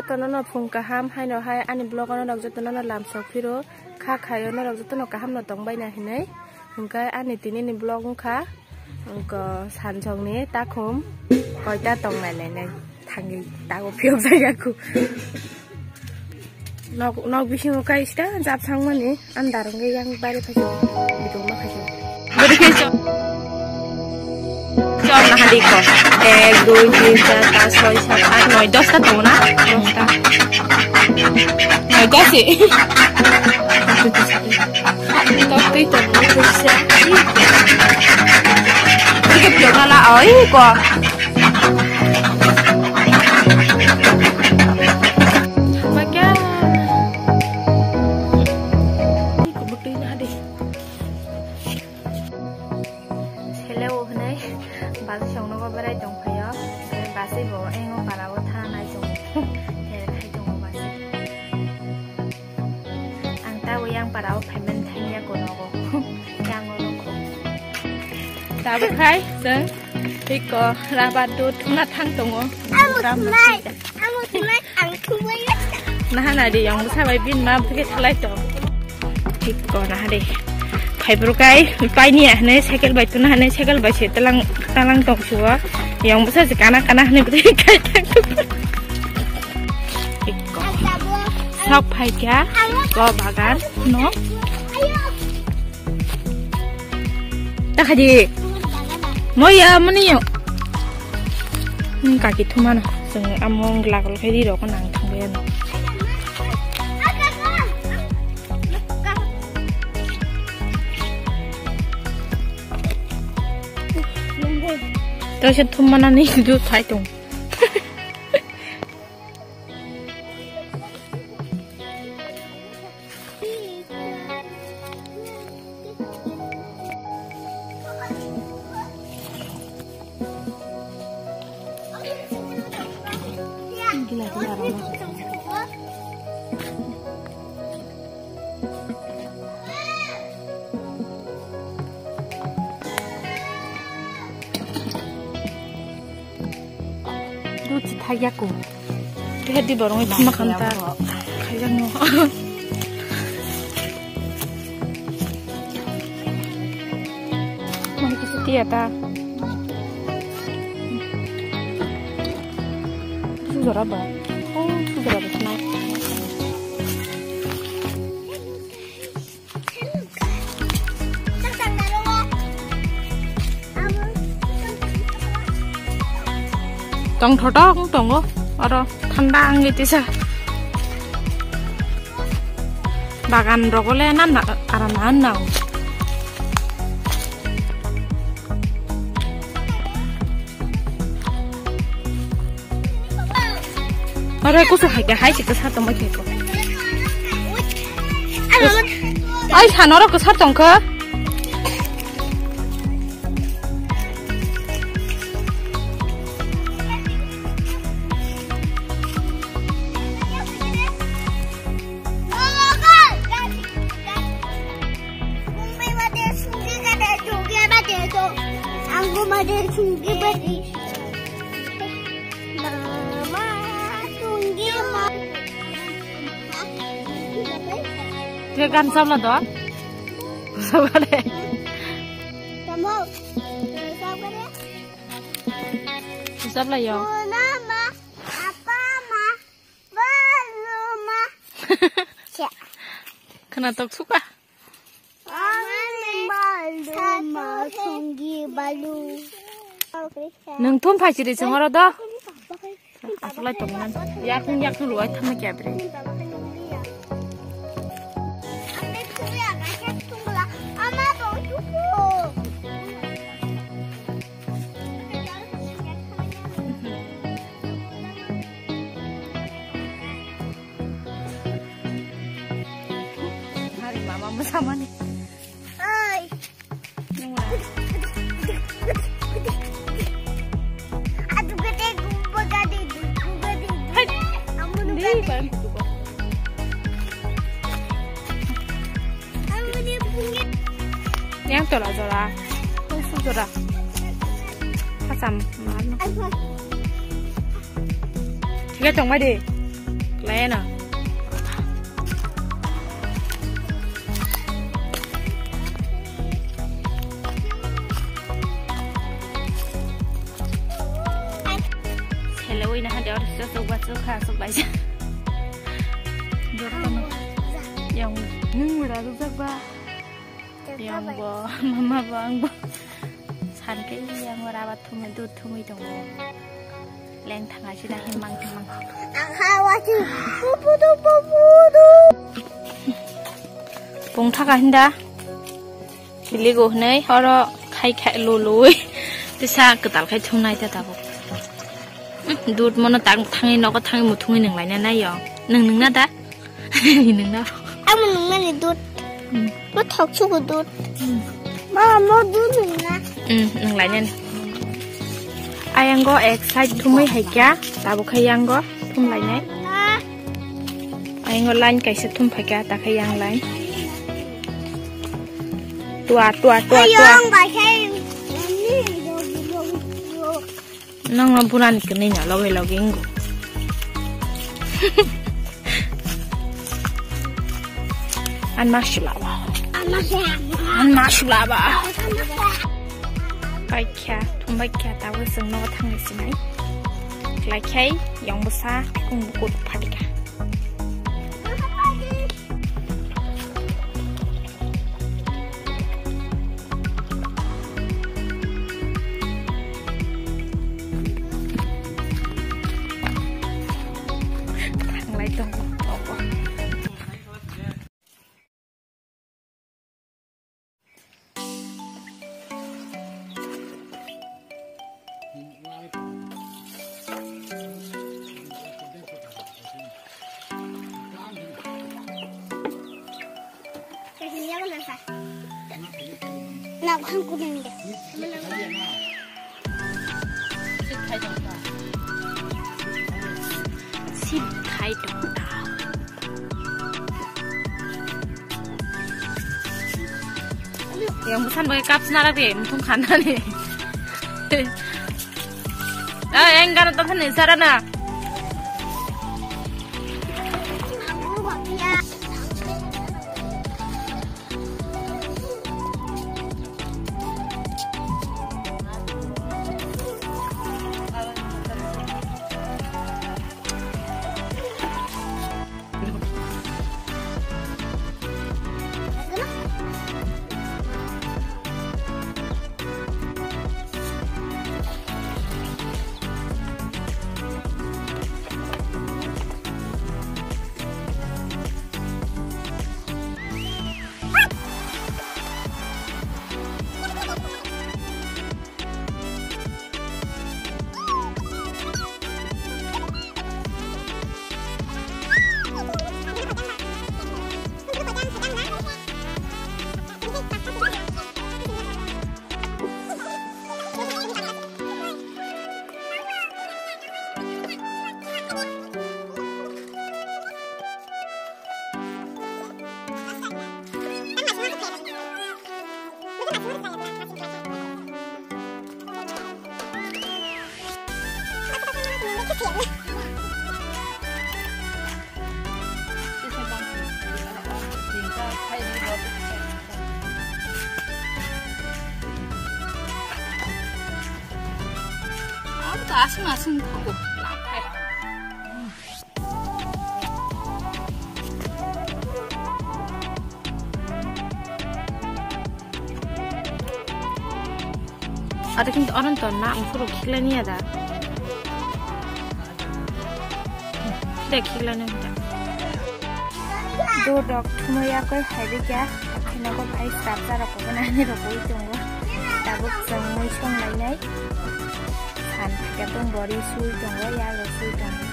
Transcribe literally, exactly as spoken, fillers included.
Tono no phung kaham, haino hai ani vlog ano rok joto no lam sok phiro, kha khayo norok joto no kaham no tong bai na hinui. Hwnkhe ani tini ni vlog wngkha, wngkha sanjong ni takhum koita tong nai nai nai thangwi tago phiyok jaya khu. Nok, nok bisingo kai sita jap sang mani. Ang darang ge yang bare phai. Bidung ma khai. Bari khai chok. Chok na hadi ko. Ek, dui, tin, char, panch, choi, sat, aat, noi, dos ta tongo na? Dos ta. Noi, dos e. Dos twi tongo, dos e. Ini ke piyok na la, oi ko. Pakai. Kubuk twi na hadi. Sele o hwnwi basi songnogo berai tongphaio. Basi bo engo parao thanai chwng. Tere khai tongo basi. Ang tabo yang parao phaimani thangya konogo. Yang o rokho. Tabuk khai chwng tiko rabar dud thumna thang tongo. Amo thumnai. Amo thumnai. Ang thumbai. Naha nai di yang bwsa bai bin ma bwkhe thalai tong. Tiko naha di. Phaibrwk kai paini ya hwnwi cycle bai tuna hwnwi cycle bai se talang talang tong suo. Yang bwsa se kana kana hwnwi bwkhe kai tang. Tiko. Sok phaikha ko bagan no. Takhaji. Moya mani yo. Ni kaki thumana. Seng among glak glak di rok nang thangbe ano. Terus thumana ni du thai tung. Duchi thagya ko. Khe di borong ma khanta. Khaijak no. Mani kisi tiya ta. Sujara ba. Oh, sujara ba nai. Tong thotok tongo, oro thanda wngwi tisa. Bagan rogole nan aram nan nang. Ore kusu hai ke hai sita sa tongma khe ko. Ai sa noro ko sa tongkha. Te gan sabla do? Sabla de. Sabla yo. Khwnatok suka. Balu ma, songgi balu. Nwng thum phai siri chwng oro do. Asulai tongnan. Yakung yakung ruwai thamma kya bre. Hari mama mosamani. Oi. Nungla. Adu gede gumba gade gumba gade. Hai. Amunu di gade. Ban kutuko. Amunu pungi. Yang tola jora. Usu jora. Kasam. Ai, hai. Tiga tong mai di. Ayan o. Sele ui na hade or so so ba so kha so ba ja. Jotono. Yang nung ura rujak ba. Yang bo mama bo ang bo. San ke yang ura ba thumui dud thumui tongo. Leng thanga sida himang himang. Pung thaka hinda. Kiligo hinui oro khai khai lului. Tisa kwtal khai thumnai ta tabuk. Dud mono tak thangwi nogo thangwi muthungwi nunglaina nai yo. Nung nungna da? Nungna. Amo nungnani dud. Hmm. Bo thok sugo dud. Hmm. Mama, mo dud nungna. Hmm, nunglainani. Ayango ek side thumui hai kya, tabuk khai yango thumlainai. Ah. Ayango line kaisa thum phaikha, takhai yang line. Tua, tua, tua, tua. Ayang, bai khai. Nang no burani kini na loge loge ingo. An masula ba. An masula ba. Kaikya, tumbai kya tawo seng no thang ni sinai. Klai khai, yang besa, kung bukut phatika. Thanglai tongo. Sip khai tong ta. Yang busan bai cup sna rak de, mutung khan na ni. Eh, yang gana to thani sara na. Aswng aswng thango. Ado kintu oron tonna ang puro khiklani ada. Khiklani ada. Do dok thumui yakoi hai de kya. Khina ko bai sab jara ko nani rok oi tongo. Tabuk chwng mui song nai nai. San kya tong bori sui tongo ya lo sui tongo.